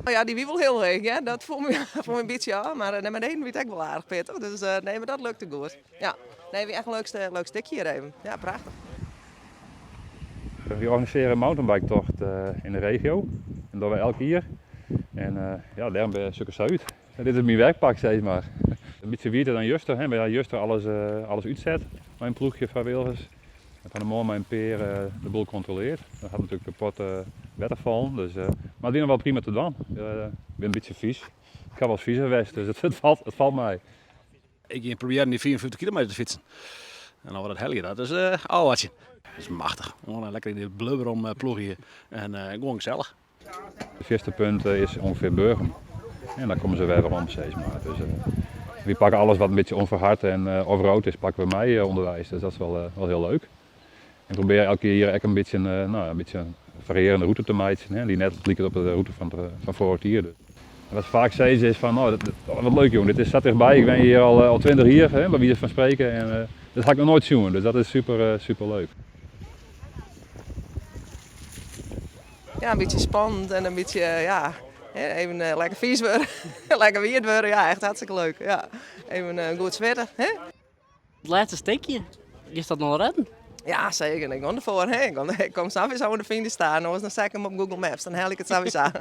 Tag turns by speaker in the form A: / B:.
A: Ja, dy wie wol hiel heech, hear. Dat foel my, foel my in bytsje ôf, mar nei beneden wie it ek wol aardich pittich. Dus nee, mar dat lukte goed. Ja, nee, wie echt in leuk, leuk stikje hjir even. Ja, prachtich.
B: Wy organisearje in mountainbiketocht yn de regio. En dat dogge wy elk jier. En ja, dêrom sjoch ik der sa út. Dit is myn werkpak sis mar. In bytsje wieter dan juster, hè. Wy ha juster alles, alles útset mei in ploechje frijwilligers. En fan 'e moarn mei in pear de boel kontroleard. Der hat natuerlik in protte wetter fallen, dus, mar it wie noch wol prima te dwaan. Ik bin in bytsje fys. Ik ha wolris fizer west, dus it falt, it falt mei.
C: Ik gean probearjen dy 54 kilometer te fytsen. En of we dat helje, dat is ôfwachtsjen. Dat is machtich. Gewoan lekker yn de blubber om ploegje en gewoan gesellich.
B: It fierste punt is ûngefear Burgum. En dan komme se wer werom sis mar. Dus wy pakke alles wat in bytsje onverhard en off-road is, pakke we mei ûnderweis. Dus dat is wol, wol hiel leuk. En probearje elk jier ek in bytsje, no, in bytsje in fariearjende rûte te meitsjen, hè, dy't net liket op de rûte fan, fan foarich jier. Dus. Wat se faak sizze is fan, no, wat leuk jong, dit is sa tichtby, ik wenje hjir al, al 20 jier, hè, by wize fan spreken, en uh, dat ha ik noch noait sjoen, dus dat is super, super leuk.
A: Ja, in bytsje spannend en in bytsje, ja, even lekker fys wurde, lekker wiet wurde. Ja, echt hartstikke leuk. Ja. Even goed switte. Hè?
D: It lêste stikje, giest dat noch redden?
A: Ja, seker. Ik gean derfoar. Hè. Ik kom sawiesa oan de finish ta. Oars dan set ik him op Google Maps. Dan helje ik it sawiesa.